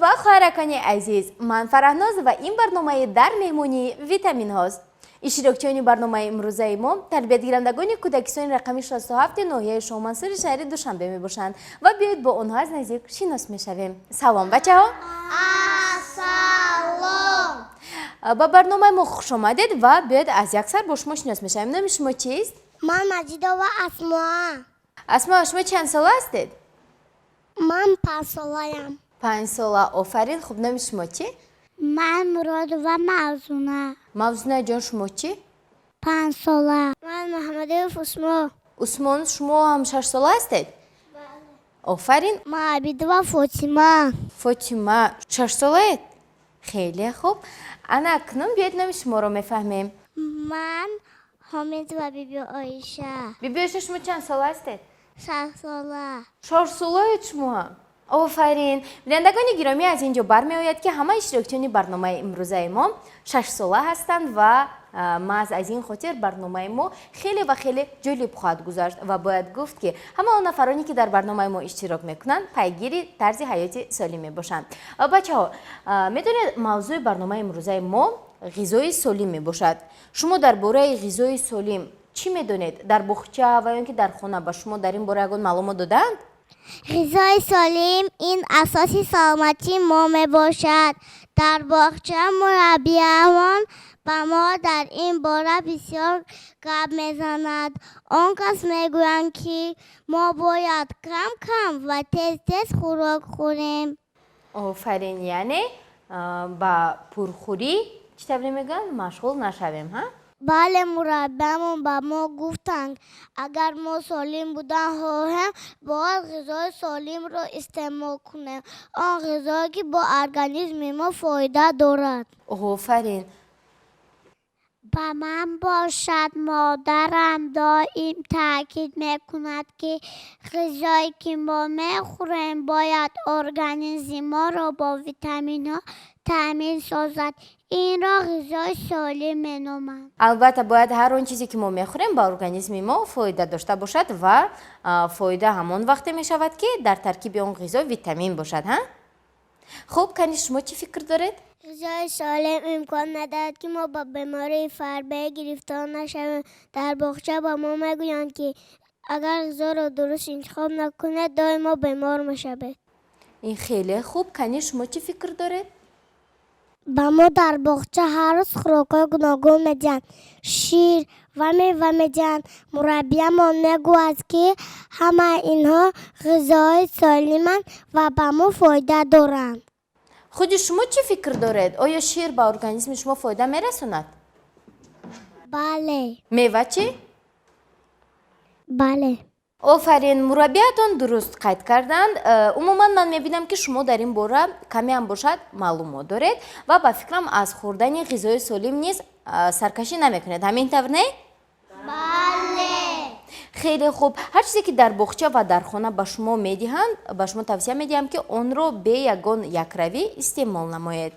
Ва хоҳаракони азиз, ман Фараҳноз ва ин барномаи «Дар меҳмонии витаминҳост». Иштирокчиёни барномаи имрӯзаи мо тарбиятгирандагони кӯдакистони рақами 67 ноҳияи Шоҳмансури шаҳри Душанбе мебошанд ва биёед, бо онҳо аз наздик шинос мешавем. Салом, бачаҳо! Ассалом! Ба барномаи мо хуш омадед ва биёед, аз як сар бо шумо шинос мешавем. Номи шумо чист? Ман Маҷидова Асмоа. Асмо, шумо чанд сола ҳастед? Ман 5 солаям. 5 сола, офарин. Хуб, номи шумо чӣ? Ман Муродова Мавзуна. Мавзунаҷон, шумо чӣ? 5 сола. Ман Муҳаммадиев Усмон. Усмон, шумо ҳам 6 сола ҳастед? Офарин. Ман Абидова Фотима. Фотима, 6 солаед? Хеле хуб. Ана акнун биёед, номи шуморо мефаҳмем. Ман Ҳомидова Биби Оиша. Биби Оиша, шумо чанд сола ҳастед? 6 сола. 6 солаед шумо ҳам? Офарин. Бинандагони гиромӣ, аз ин ҷо бармеояд, ки ҳамаи иштирокчиёни барномаи имрӯзаи мо 6 сола ҳастанд ва маҳз аз ин хотир барномаи мо хеле ва хеле ҷолиб хоҳад гузашт. Ва бояд гуфт, ки ҳама он нафароне, ки дар барномаи мо иштирок мекунанд, пайгири тарзи ҳаёти солим мебошанд. Бачаҳо, медонед, мавзӯи барномаи имрӯзаи мо ғизои солим мебошад. Шумо дар бораи ғизои солим чӣ медонед? Дар боғча ва ё ин ки дар хона ба шумо дар ин бора ягон маълумот додаанд? Ғизои солим ин асоси саломатии мо мебошад. Дар боғча мураббиямон ба мо дар ин бора бисёр гап мезанад. Он кас мегӯянд, ки мо бояд кам кам ва тез тез хӯрок хӯрем. Офарин, яъне ба пурхӯрӣ, чӣ тавре мегӯянд, машғул нашавем, ҳа? Бале, мураббиямон ба мо гуфтанд, агар мо солим будан хоҳем, бояд ғизои солимро истеъмол кунем, он ғизое, ки бо организми мо фоида дорад. Офарин. Ба ман бошад, модарам доим таъкид мекунад, ки ғизое, ки мо мехӯрем, бояд организми моро бо витаминҳо таъмин созад. Инро ғизои солим меноманд. Албатта, бояд ҳар он чизе, ки мо мехӯрем, ба организми мо фоида дошта бошад ва фоида ҳамон вақте мешавад, ки дар таркиби он ғизо витамин бошад, ҳа. Хуб, кани, шумо чӣ фикр доред? Ғизои солим имкон медиҳад, ки мо ба бемории фарбеҳ гирифтор нашавем. Дар боғча ба мо мегӯянд, ки агар ғизоро дуруст интихоб накунед, доимо бемор мешавед. Ин хеле хуб. Кани, шумо чӣ фикр доред? Ба мо дар боғча ҳар рӯз хӯрокҳои гуногун медиҳанд, шир ва мева медиҳанд. Мураббиямон мегӯяд, ки ҳамаи инҳо ғизоҳои солиманд ва ба мо фоида доранд. Худи шумо чӣ фикр доред? Оё шир ба организми шумо фоида мерасонад? Бале. Мева чӣ? Бале. Офарин, мураббиятон дуруст қайд карданд. Умуман, ман мебинам, ки шумо дар ин бора каме ҳам бошад маълумот доред ва ба фикрам, аз хӯрдани ғизои солим низ саркашӣ намекунед. Ҳамин тавр, не? Бале. Хеле хуб. Ҳар чизе, ки дар боғча ва дар хона ба шумо медиҳанд, ба шумо тавсия медиҳам, ки онро бе ягон якравӣ истеъмол намоед.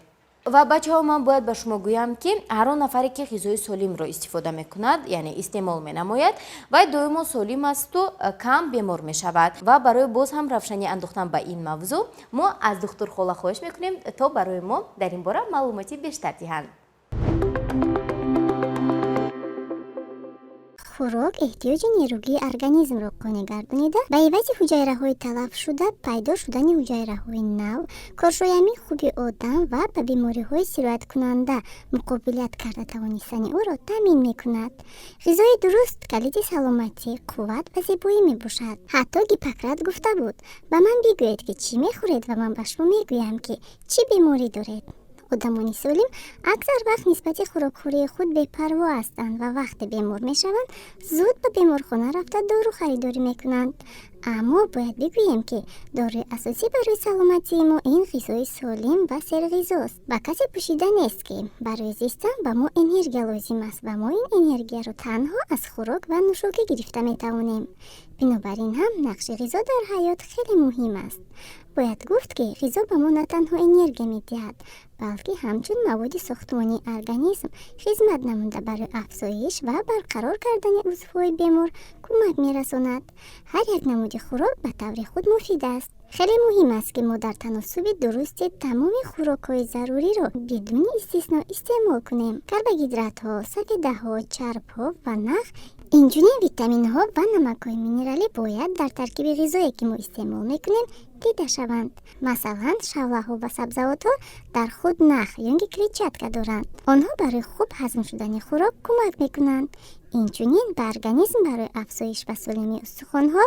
Ва, бачаҳо, ман бояд ба шумо гӯям, ки ҳар он нафаре, ки ғизои солимро истифода мекунад, яъне истеъмол менамояд, вай доимо солим асту кам бемор мешавад. Ва барои боз ҳам равшанӣ андохтан ба ин мавзӯъ мо аз духтурхола хоҳиш мекунем, то барои мо дар ин бора маълумоти бештар диҳанд. Хӯрок эҳтиёҷи нерӯгии организмро қонеъ гардонида, ба ивази ҳуҷайраҳои талафшуда пайдо шудани ҳуҷайраҳои нав, коршоямии хуби одам ва ба бемориҳои сирояткунанда муқобилат карда тавонистани ӯро таъмин мекунад. Ғизои дуруст калиди саломатӣ, қувват ва зебоӣ мебошад. Ҳатто Гиппократ гуфта буд: «Ба ман бигӯед, ки чӣ мехӯред, ва ман ба шумо мегӯям, ки чӣ беморӣ доред». Одамони солим аксар вақт нисбати хӯрокхӯрии худ бепарво ҳастанд ва вақте бемор мешаванд, зуд ба беморхона рафта, дору харидорӣ мекунанд. Аммо бояд бигӯем, ки доруи асосӣ барои саломатии мо ин ғизои солим ва серғизост. Ба касе пӯшида нест, ки барои зистан ба мо энергия лозим аст ва мо ин энергияро танҳо аз хӯрок ва нӯшокӣ гирифта метавонем. Бинобар ин ҳам нақши ғизо дар ҳаёт хеле муҳим аст. Бояд гуфт, ки ғизо ба мо на танҳо энергия медиҳад, балки ҳамчун маводи сохтмонии организм хизмат намуда, барои афзоиш ва барқарор кардани узвҳои бемор кӯмак мерасонад. Ҳар як намуди хӯрок ба таври худ муфид аст. Хеле муҳим аст, ки мо дар таносуби дурусти тамоми хӯрокҳои заруриро бидуни истисно истеъмол кунем. Карбогидратҳо, сафедаҳо, чарбҳо ва нах, инчунин витаминҳо ва намакҳои минералӣ бояд дар таркиби ғизое, ки мо истеъмол мекунем, дида шаванд. Масалан, шавлаҳо ва сабзавотҳо дар худ нах ё ки клетчатка доранд. Онҳо барои хуб ҳазм шудани хӯрок кӯмак мекунанд. Инчунин ба организм барои афзоиш ва солимии устухонҳо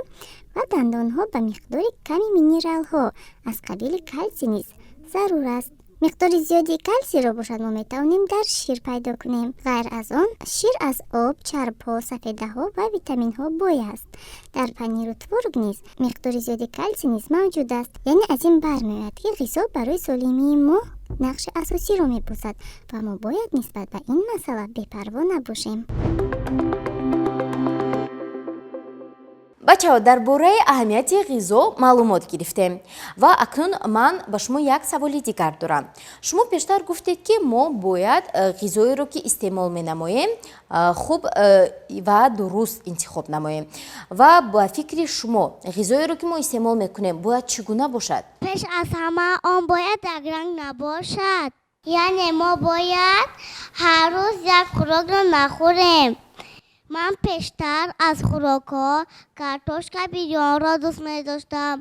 ва дандонҳо ба миқдори ками минералҳо аз қабили калсий низ зарур аст. Миқдори зиёди калсийро бошад, мо метавонем дар шир пайдо кунем. Ғайр аз он, шир аз об, чарбҳо, сафедаҳо ва витаминҳо бой аст. Дар паниру творог низ миқдори зиёди калсий низ мавҷуд аст. Яъне аз ин бармеояд, ки ғизо барои солимии мо нақши асосиро мебозад ва мо бояд нисбат ба ин масъала бепарво набошем. Бачаҳо, дар бораи аҳамияти ғизо маълумот гирифтем ва акнун ман ба шумо як саволи дигар дорам. Шумо пештар гуфтед, ки мо бояд ғизоеро, ки истеъмол менамоем, хуб ва дуруст интихоб намоем. Ва ба фикри шумо, ғизоеро, ки мо истеъмол мекунем, бояд чӣ гуна бошад? Пеш аз ҳама, он бояд якранг набошад, яъне мо бояд ҳар рӯз як хӯрокро нахӯрем. Ман пештар аз хӯрокҳо картошка бирёнро дӯст медоштам,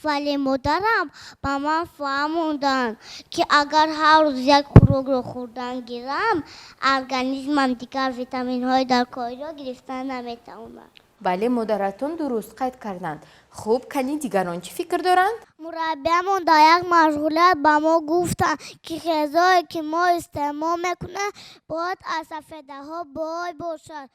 вале модарам ба ман фаҳмонданд, ки агар ҳар рӯз як хӯрокро хӯрдан гирам, организмам дигар витаминҳои даркориро гирифта наметавонад. Бале, модаратон дуруст қайд карданд. Хуб, кани дигарон чӣ фикр доранд? Мураббиямон дар як машғулият ба мо гуфтанд, ки ғизое, ки мо истеъмол мекунем, бояд аз сафедаҳо бой бошад,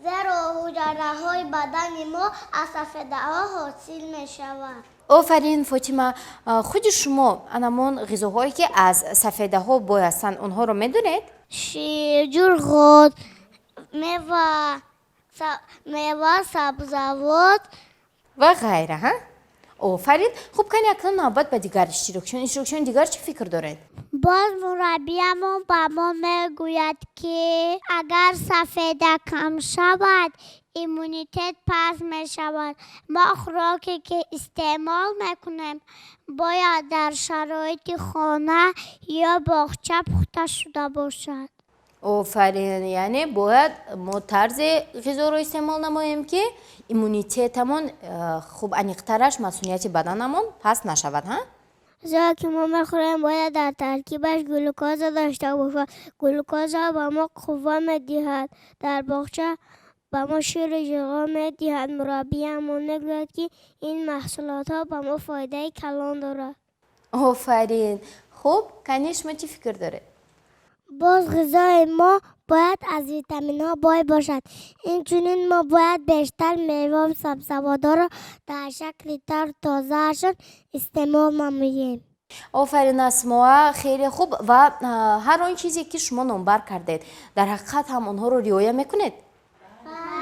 зеро ҳуҷайраҳои бадани мо аз сафедаҳо ҳосил мешавад. Офарин, Фотима. Худи шумо анамон ғизоҳое, ки аз сафедаҳо бой ҳастанд, онҳоро медонед? Шир, ҷурғот, мева, сабзавот. Ва ғайра. Ҳа, офарин. Хуб, кани акнун навбат ба дигар иштирокчиён. Иштирокчиёни дигар чӣ фикр доред? Боз мураббиямон ба мо мегӯяд, ки агар сафеда кам шавад, иммунитет паст мешавад. Мо хӯроке, ки истеъмол мекунем, бояд дар шароити хона ё боғча пухта шуда бошад. Офарин. Яъне бояд мо тарзе ғизоро истеъмол намоем, ки иммунитетамон, хуб, аниқтараш масунияти баданамон паст нашавад, ҳа? Ғизое, ки мо мехӯрем, бояд дар таркибаш глюкоза дошта бошад. Глюкоза ба мо қувва медиҳад. Дар боғча ба мо ширу ҷурғот медиҳад. Мураббиямон мегӯяд, ки ин маҳсулотҳо ба мо фоидаи калон дорад. Офарин. Хуб, кани шумо чӣ фикр доред? Боз ғизои мо бояд аз витаминҳо бой бошад. Инчунин мо бояд бештар меваву сабзавотҳоро дар шакли тару тозаашон истеъмол намоем. Офарин, Асмоа, хеле хуб. Ва ҳар он чизе, ки шумо номбар кардед, дар ҳақиқат ҳам онҳоро риоя мекунед?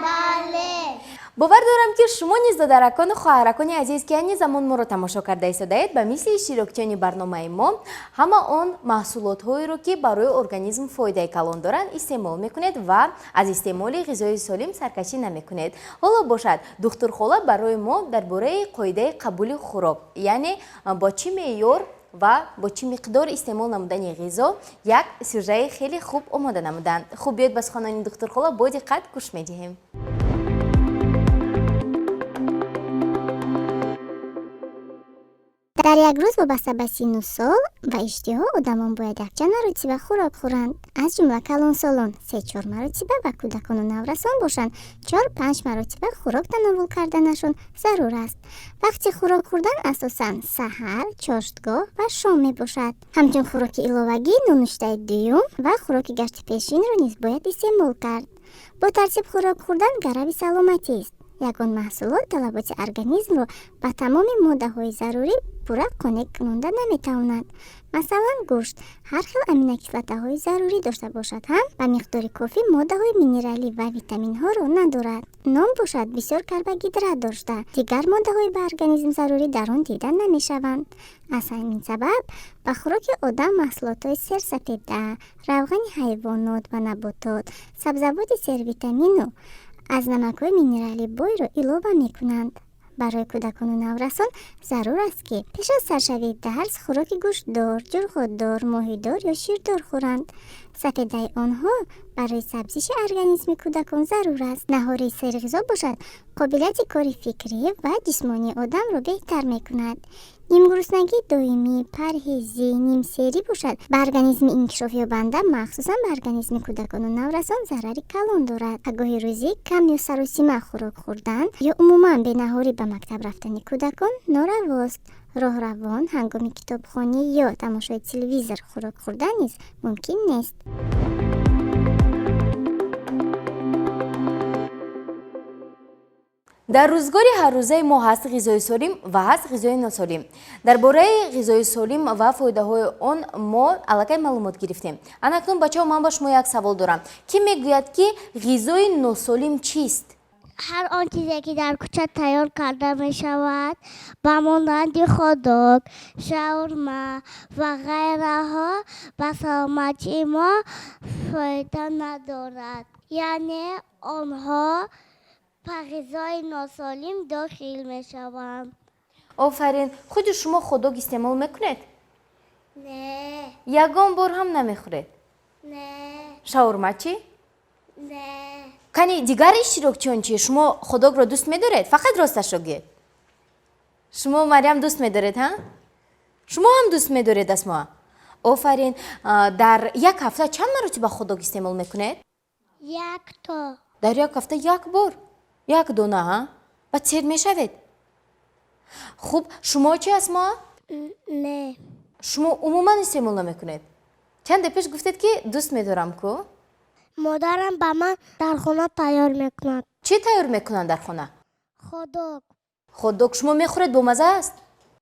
Бале. Бовар дорам, ки шумо низ, додаракону хоҳаракони азиз, ки айни замон моро тамошо карда истодаед, ба мисли иштирокчиёни барномаи мо ҳама он маҳсулотҳоеро, ки барои организм фоидаи калон доранд, истеъмол мекунед ва аз истеъмоли ғизои солим саркашӣ намекунед. Ҳоло бошад, духтурхола барои мо дар бораи қоидаи қабули хӯрок, яъне бо чӣ меъёр ва бо чӣ миқдор истеъмол намудани ғизо, як сюжаи хеле хуб омода намуданд. Хуб, биёед, ба суханони духтурхола бо диққат гӯш медиҳем. Дар як рӯз вобаста ба синну сол ва иштиҳо одамон бояд якчанд маротиба хӯрок хӯранд. Аз ҷумла калонсолон се-чор маротиба ва кӯдакону наврасон бошанд, чор-панҷ маротиба хӯрок тановул карданашон зарур аст. Вақти хӯрок хӯрдан асосан саҳар, чоштгоҳ ва шом мебошад. Ҳамчун хӯроки иловагӣ нонуштаи дуюм ва хӯроки гашти пешинро низ бояд истеъмол кард. Бо тартиб хӯрок хӯрдан гарави саломатист. Ягон маҳсулот талаботи организмро ба тамоми моддаҳои зарурӣ пурра қонеъ кунонда наметавонад. Масалан, гӯшт ҳар хел аминокислотаҳои зарурӣ дошта бошад ҳам, ба миқдори кофӣ моддаҳои минералӣ ва витаминҳоро надорад. Нон бошад, бисёр карбогидрат дошта, дигар моддаҳои ба организм зарурӣ дар он дида намешаванд. Аз ҳамин сабаб ба хӯроки одам маҳсулотҳои серсафеда, равғани ҳайвонот ва наботот, сабзавоти сервитамину аз намакҳои минералӣ бойро илова мекунанд. Барои кӯдакону наврасон зарур аст, ки пеш аз саршавии дарс хӯроки гӯштдор, ҷурғотдор, моҳидор ё ширдор хӯранд. Сафедаи онҳо барои сабзиши организми кӯдакон зарур аст. Наҳори серғизо бошад, қобилияти кори фикрӣ ва ҷисмонии одамро беҳтар мекунад. Нимгуруснагии доимӣ, парҳезӣ, нимсерӣ бошад, ба организми инкишофёбанда, махсусан ба организми кӯдакону наврасон зарари калон дорад. Пагоҳи рӯзӣ кам ё саросима хӯрок хӯрдан ё умуман бенаҳорӣ ба мактаб рафтани кӯдакон норавост. Роҳравон, ҳангоми китобхонӣ ё тамошои телевизор хӯрок хӯрдан низ мумкин нест. Дар рӯзгори ҳаррӯзаи мо ҳаст ғизои солим ва ҳаст ғизои носолим. Дар бораи ғизои солим ва фоидаҳои он мо аллакай маълумот гирифтем. Ана акнун, бачаҳо, ман ба шумо як савол дорам. Кӣ мегӯяд, ки ғизои носолим чист? Ҳар он чизе, ки дар кӯча тайёр карда мешавад, ба монанди хот-дог, шаурма ва ғайраҳо, ба саломатии мо фоида надорад, яъне онҳо ба ғизои носолим дохил мешаванд. Офарин. Худи шумо хот-дог истеъмол мекунед? Не. Ягон бор ҳам намехӯред? Не. Шаурма чӣ? Не. Кани дигар иштирокчиён чӣ? Шумо хот-догро дӯст медоред? Фақат росташро гӯед. Шумо, Марьям, дӯст медоред, ҳа? Шумо ҳам дӯст медоред, Асмоа? Офарин. Дар як ҳафта чанд маротиба хот-дог истеъмол мекунед? Якто. Дар як ҳафта як бор, як дона, ҳа? Баъд сер мешавед. Хуб, шумо чӣ, Асмоа? Не. Шумо умуман истеъмол намекунед? Чанде пеш гуфтед, ки дӯст медорам ку. Модарам ба ман дар хона тайёр мекунад. Чӣ тайёр мекунанд дар хона? Хот-дог. Хот-дог шумо мехӯред? Бомаза аст?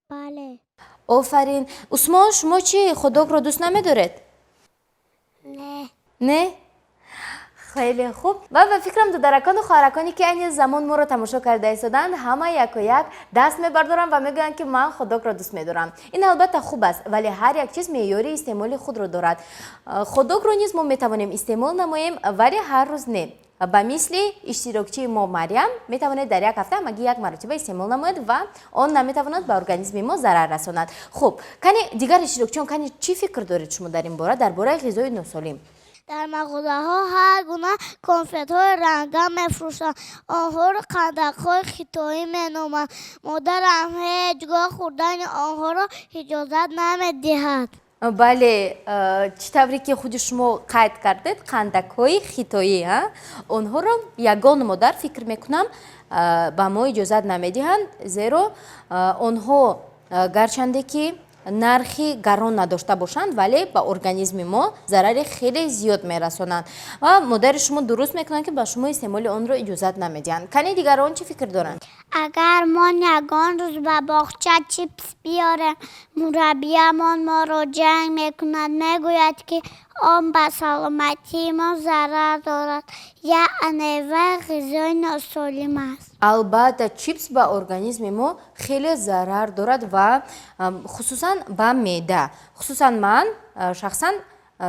Бале. Офарин. Усмон, шумо чӣ, хот-догро дӯст намедоред? Не. Не. Хеле хуб. Ва ба фикрам, дударакону хоҳараконе, ки айни замон моро тамошо карда истоданд, ҳама яко як даст мебардоранд ва мегӯянд, ки ман хот-догро дӯст медорам. Ин албатта хуб аст, вале ҳар як чиз меъёри истеъмоли худро дорад. Хот-догро низ мо метавонем истеъмол намоем, вале ҳар рӯз не. Ба мисли иштирокчии мо Марьям, метавонед дар як ҳафта ҳамагӣ як маротиба истеъмол намоед ва он наметавонад ба организми мо зарар расонад. Хуб, кани дигар иштирокчиён, кани чӣ фикр доред шумо дар ин бора, дар бораи ғизои носолим? Дар мағозаҳо ҳар гуна конфетҳои ранга мефурӯшанд. Онҳоро қандакҳои хитоӣ меноманд. Модарам ҳеҷ гоҳ хӯрдани онҳоро иҷозат намедиҳад. Бале, чӣ тавре ки худи шумо қайд кардед, қандакҳои хитоӣ, онҳоро ягон модар, фикр мекунам, ба мо иҷозат намедиҳанд, зеро онҳо гарчанде ки нархи гарон надошта бошанд, вале ба организми мо зарари хеле зиёд мерасонанд ва модари шумо дуруст мекунанд, ки ба шумо истеъмоли онро иҷозат намедиҳанд. Кани дигарон чӣ фикр доранд? Агар мо ягон рӯз ба боғча чипс биёрем, мураббиямон моро ҷанг мекунад, мегӯяд, ки он ба саломатии мо зарар дорад, яъне вай ғизои носолим аст. Албатта, чипс ба организми мо хеле зарар дорад ва хусусан ба меъда. Хусусан ман шахсан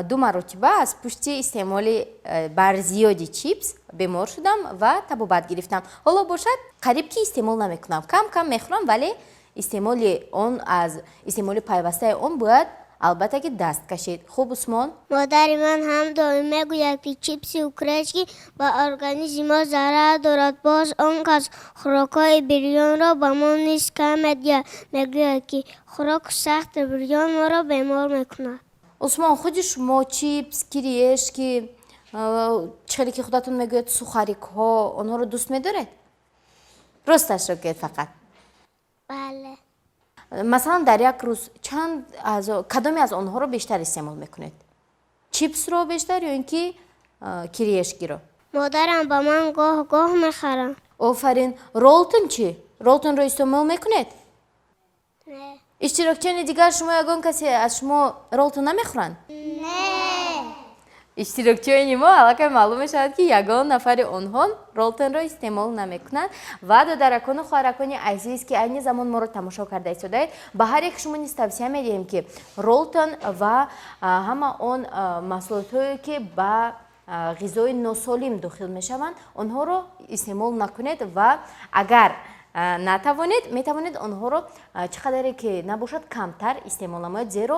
ду маротиба аз пушти истеъмоли барзиёди чипс бемор шудам ва табобат гирифтам. Ҳоло бошад, қариб ки истеъмол намекунам, кам кам мехӯрам, вале истеъмоли он, аз истеъмоли пайвастаи он бояд албатта ки даст кашид. Хуб, Усмон? Модари ман ҳам доим мегӯяд, ки чипсу кириешки ба организми мо зарар дорад. Боз он кас хӯрокҳои бирёнро ба мо низ кам медиҳад, мегӯяд, ки хӯроки сахти бирён моро бемор мекунад. Усмон, худи шумо чипс, кириешки, чӣ хеле ки худатон мегӯяд, сухарикҳо, онҳоро дӯст медоред? Росташро гӯед фақат. Бале. Масалан, дар як рӯз чанд аз кадоме аз онҳоро бештар истеъмол мекунед? Чипсро бештар ё ин ки кириешкиро? Модарам ба ман гоҳ гоҳ мехарад. Офарин. Ролтон чӣ? Ролтонро истеъмол мекунед? Не. Иштирокчиёни дигар, шумо, ягон касе аз шумо ролтон намехӯранд? Не. Иштирокчиёни мо аллакай маълум мешавад, ки ягон нафари онҳо ролтонро истеъмол намекунанд. Ва додаракону хоҳаракони азиз, ки айни замон моро тамошо карда истодаед, ба ҳар як шумо низ тавсия медиҳем, ки ролтон ва ҳама он маҳсулотҳое, ки ба ғизои носолим дохил мешаванд, онҳоро истеъмол накунед. Ва агар Натавонед, метавонед онҳоро чӣ қадаре ки набошад, камтар истеъмол намоед, зеро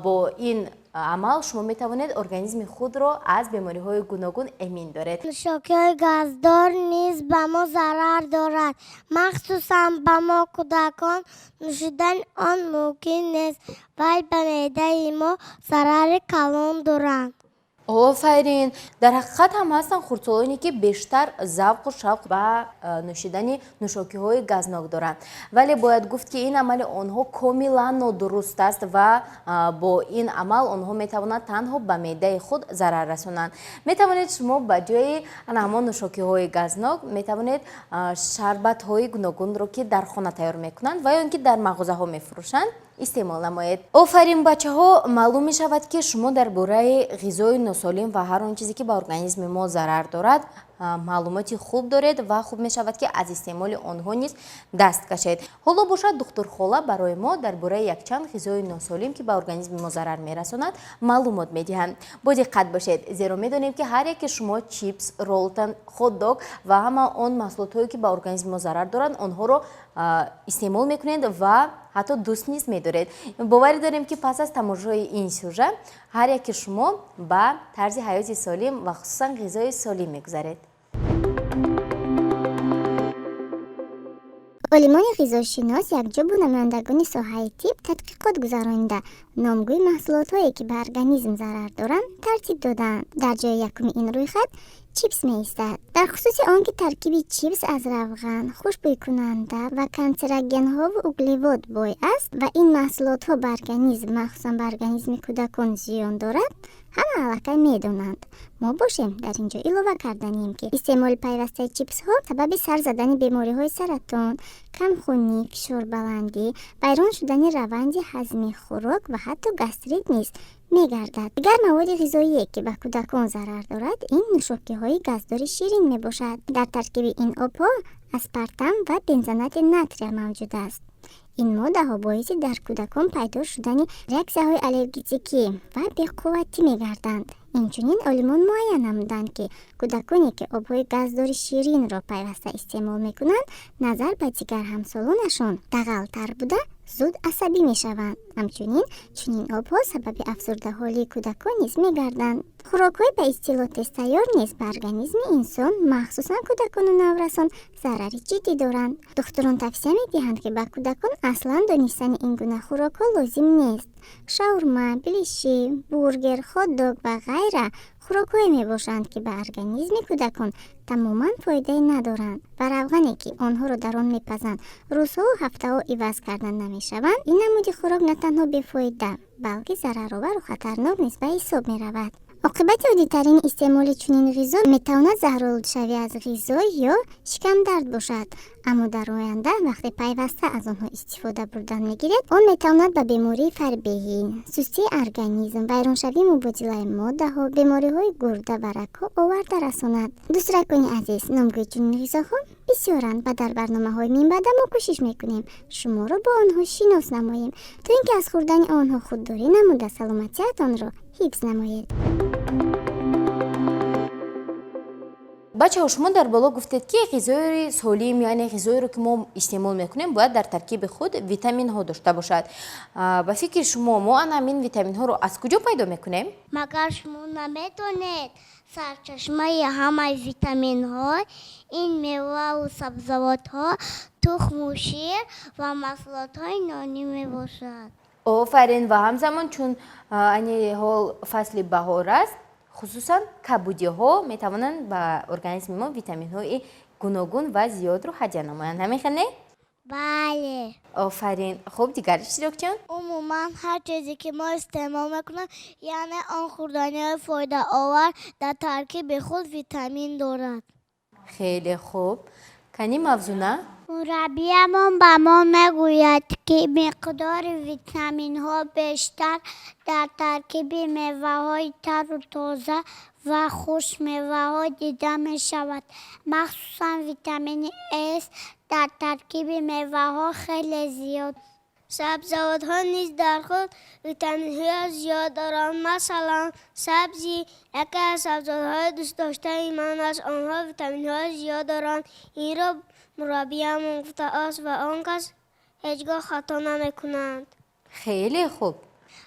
бо ин амал шумо метавонед организми худро аз бемориҳои гуногун эмин доред. Нӯшокиҳои газдор низ ба мо зарар дорад, махсусан ба мо кӯдакон нӯшидани он мумкин нест, вай ба меъдаи мо зарари калон доранд. Офарин! Дар ҳақиқат ҳам ҳастанд хурдсолоне, ки бештар завқу шавқ ба нӯшидани нӯшокиҳои газнок доранд, вале бояд гуфт, ки ин амали онҳо комилан нодуруст аст ва бо ин амал онҳо метавонанд танҳо ба меъдаи худ зарар расонанд. Метавонед шумо ба ҷои ана ҳамон нӯшокиҳои газнок метавонед шарбатҳои гуногунро, ки дар хона тайёр мекунанд ва ё ин ки дар мағозаҳо мефурӯшанд, истеъмол намоед. Офарин, бачаҳо! Маълум мешавад, ки шумо дар бораи ғизои носолим ва ҳар он чизе, ки ба организми мо зарар дорад, маълумоти хуб доред ва хуб мешавад, ки аз истеъмоли онҳо низ даст кашед. Ҳоло бошад, духтурхола барои мо дар бораи якчанд ғизои носолим, ки ба организми мо зарар мерасонад, маълумот медиҳанд. Бо диққат бошед, зеро медонем, ки ҳар яке шумо чипс, ролтон, хотдог ва ҳама он маҳсулотҳое, ки ба организми мо зарар доранд, онҳоро истеъмол мекунед ва ҳатто дӯст низ медоред. Боварӣ дорем, ки пас аз тамошои ин сюжет ҳар яке шумо ба тарзи ҳаёти солим ва хусусан ғизои солим мегузаред. Олимони ғизошинос якҷо бо намояндагони соҳаи тиб тадқиқот гузаронида, номгӯи маҳсулотҳое, ки ба организм зарар доранд, тартиб додаанд. Дар ҷои якуми ин рӯйхат чипс меистад. Дар хусуси он ки таркиби чипс аз равған, хушбӯйкунанда ва канцерогенҳову углевод бой аст ва ин маҳсулотҳо ба организм, махсусан ба организми кӯдакон зиён дорад, ҳама аллакай медонанд. Мо бошем, дар ин ҷо илова карданем, ки истеъмоли пайвастаи чипсҳо сабаби сар задани бемориҳои саратон, камхунӣ, фишорбаландӣ, вайрон шудани раванди ҳазми хӯрок ва ҳатто гастрит низ мегардад. Дигар маводи ғизоие, ки ба кӯдакон зарар дорад, ин нӯшокиҳои газдори ширин мебошад. Дар таркиби ин обҳо аспартам ва бензонати натрия мавҷуд аст. Ин моддаҳо боиси дар кӯдакон пайдо шудани реаксияҳои аллергетикӣ ва беқувватӣ мегарданд. Инчунин олимон муайян намуданд, ки кӯдаконе, ки обҳои газдори ширинро пайваста истеъмол мекунанд, назар ба дигар ҳамсолонашон дағалтар буда, зуд асабӣ мешаванд. Ҳамчунин чунин обҳо сабаби афсурдаҳолии кӯдакон низ мегарданд. Хӯрокҳои ба истилоҳ тезтайёр низ ба организми инсон, махсусан кӯдакону наврасон, зарари ҷиддӣ доранд. Духтурон тавсия медиҳанд, ки ба кӯдакон аслан донистани ин гуна хӯрокҳо лозим нест. Шаурма, белиши, бургер, хотдог ва ғайра хӯрокҳое мебошанд, ки ба организми кӯдакон тамоман фоидае надоранд ва равғане, ки онҳоро дар он мепазанд, рӯзҳову ҳафтаҳо иваз карда намешаванд. Ин намуди хӯрок на танҳо бефоида, балки зараровару хатарнок низ ба ҳисоб меравад. Оқибати оддитарини истеъмоли чунин ғизо метавонад заҳролудшавӣ аз ғизо ё шикамдард бошад, аммо дар оянда, вақте пайваста аз онҳо истифода бурдан мегиред, он метавонад ба бемории фарбеҳӣ, сустии организм, вайроншавии мубодилаи моддаҳо, бемориҳои гурда ва рагҳо оварда расонад. Дӯстракони азиз, номгӯи чунин ғизоҳо бисёранд ва дар барномаҳои минбаъда мо кӯшиш мекунем шуморо бо онҳо шинос намоем, то ин ки аз хӯрдани онҳо худдорӣ намуда, саломатиатонро ҳифз намоед. Бачаҳо, шумо дар боло гуфтед, ки ғизои солим, яъне ғизоеро, ки мо истеъмол мекунем, бояд дар таркиби худ витаминҳо дошта бошад. Ба фикри шумо, мо ана ҳамин витаминҳоро аз куҷо пайдо мекунем? Магар шумо наметонед, сарчашмаи ҳамаи витаминҳо ин меваву сабзавотҳо, тухму шир ва маҳсулотҳои нонӣ мебошад. Офарин! Ва ҳамзамон, чун айни ҳол фасли баҳор аст, хусусан кабудиҳо метавонанд ба организми мо витаминҳои гуногун ва зиёдро ҳадя намоянд. Ҳамин хел, не? Бале. Офарин! Хуб, дигар иштирокчиён? Умуман, ҳар чизе, ки мо истеъмол мекунем, яъне он хӯрданиҳои фоидаовар, дар таркиби худ витамин дорад. Хеле хуб! Кани, Мавзуна? Мураббиямон ба мо мегӯяд, ки миқдори витаминҳо бештар дар таркиби меваҳои тару тоза ва хушкмеваҳо дида мешавад. Махсусан витамини С дар таркиби меваҳо хеле зиёд. Сабзавотҳо низ дар худ витаминҳои зиёд доранд. Масалан, сабзӣ яке аз сабзавотҳои дӯстдоштаи ман аст. Онҳо витаминҳои зиёд доранд. Инро мураббиямон гуфтааст ва он кас ҳеҷ гоҳ хато намекунанд. Хеле хуб.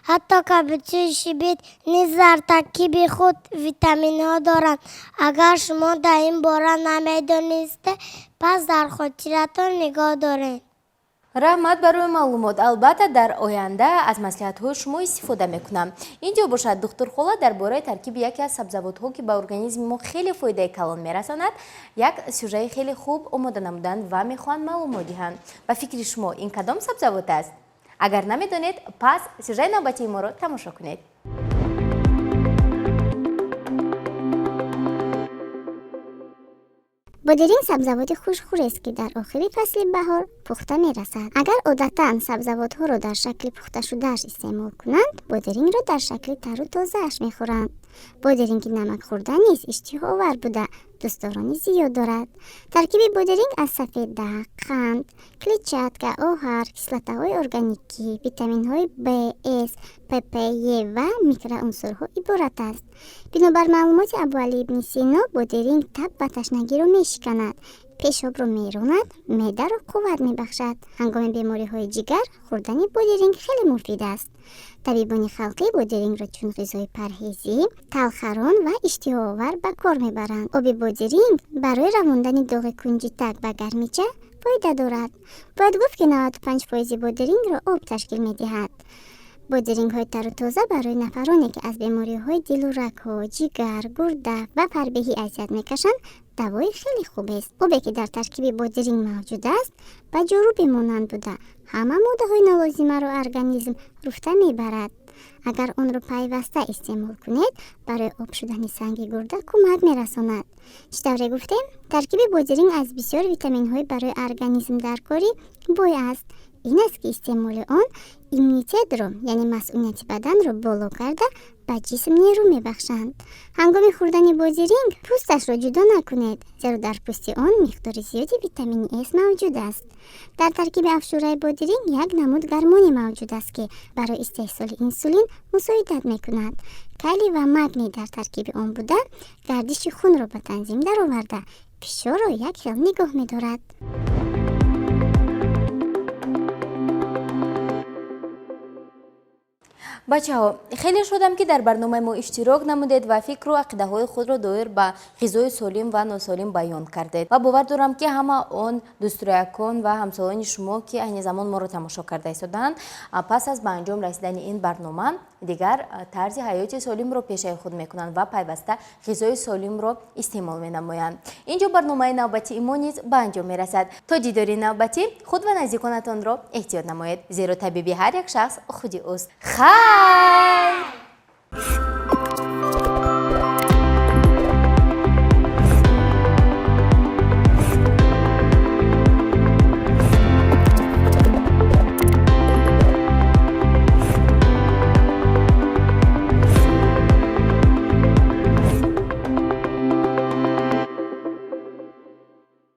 Ҳатто кабудчи шибит низ дар таркиби худ витаминҳо доранд. Агар шумо дар ин бора намедонистед, пас дар хотиратон нигоҳ доред. Раҳмат барои маълумот. Албатта, дар оянда аз маслиҳатҳои шумо истифода мекунам. Ин ҷо бошад, духтурхола дар бораи таркиби яке аз сабзавотҳо, ки ба организми мо хеле фоидаи калон мерасонад, як сюжаи хеле хуб омода намуданд ва мехоҳанд маълумот диҳанд. Ба фикри шумо, ин кадом сабзавот аст? Агар намедонед, пас сюжаи навбатии моро тамошо кунед. Бодиринг сабзавоти хушхӯрест, ки дар охири фасли баҳор пухта мерасад. Агар одатан сабзавотҳоро дар шакли пухташудааш истеъмол кунанд, бодирингро дар шакли тару тозааш мехӯранд. Бодиринги намакхӯрда низ иштиҳоовар буда, дӯстдорони зиёд дорад. Таркиби бодиринг аз сафеда, қанд, клетчатка, оҳар, кислотаҳои органикӣ, витаминҳои Б, С, ПП, Е ва микроунсурҳо иборат аст. Бинобар маълумоти Абуалӣ ибни Сино, бодиринг таб ва ташнагиро мешиканад, пешобро меронад, меъдаро қувват мебахшад. Ҳангоми бемориҳои ҷигар хӯрдани бодиринг хеле муфид аст. Табибони халқӣ бодирингро чун ғизои парҳезӣ, талхарон ва иштиҳоовар ба кор мебаранд. Оби бодиринг барои равондани доғи кунҷитак ва гармича фоида дорад. Бояд гуфт, ки 95 фоизи бодирингро об ташкил медиҳад. Бодирингҳои тару тоза барои нафароне, ки аз бемориҳои дилу рагҳо, ҷигар, гурда ва фарбеҳӣ азият мекашанд, давои хеле хубест. Обе, ки дар таркиби бодиринг мавҷуд аст, ба ҷоруби монанд буда, ҳама моддаҳои нолозимаро организм руфта мебарад. Агар онро пайваста истеъмол кунед, барои об шудани санги гурда кӯмак мерасонад. Чӣ тавре гуфтем, таркиби бодиринг аз бисёр витаминҳои барои организм даркорӣ бой аст. Ин аст, ки истеъмоли он иммунитетро, яъне масунияти баданро боло карда, ба ҷисм нерӯ мебахшанд. Ҳангоми хӯрдани бодиринг пӯсташро ҷудо накунед, зеро дар пӯсти он миқдори зиёди витамини С мавҷуд аст. Дар таркиби афшураи бодиринг як намуд гармоне мавҷуд аст, ки барои истеҳсоли инсулин мусоидат мекунад. Калий ва магний дар таркиби он буда, гардиши хунро ба танзим дароварда, фишорро як хел нигоҳ медорад. Бачаҳо, хеле шодам, ки дар барномаи мо иштирок намудед ва фикру ақидаҳои худро доир ба ғизои солим ва носолим баён кардед. Ва бовар дорам, ки ҳама он дӯстроякон ва ҳамсолони шумо, ки айни замон моро тамошо карда истодаанд, пас аз ба анҷом расидани ин барнома дигар тарзи ҳаёти солимро пешаи худ мекунанд ва пайваста ғизои солимро истеъмол менамоянд. Ин ҷо барномаи навбатии мо низ ба анҷом мерасад. То дидори навбатӣ худ ва наздиконатонро эҳтиёт намоед, зеро табиби ҳар як шахс худи ӯст. Хайр!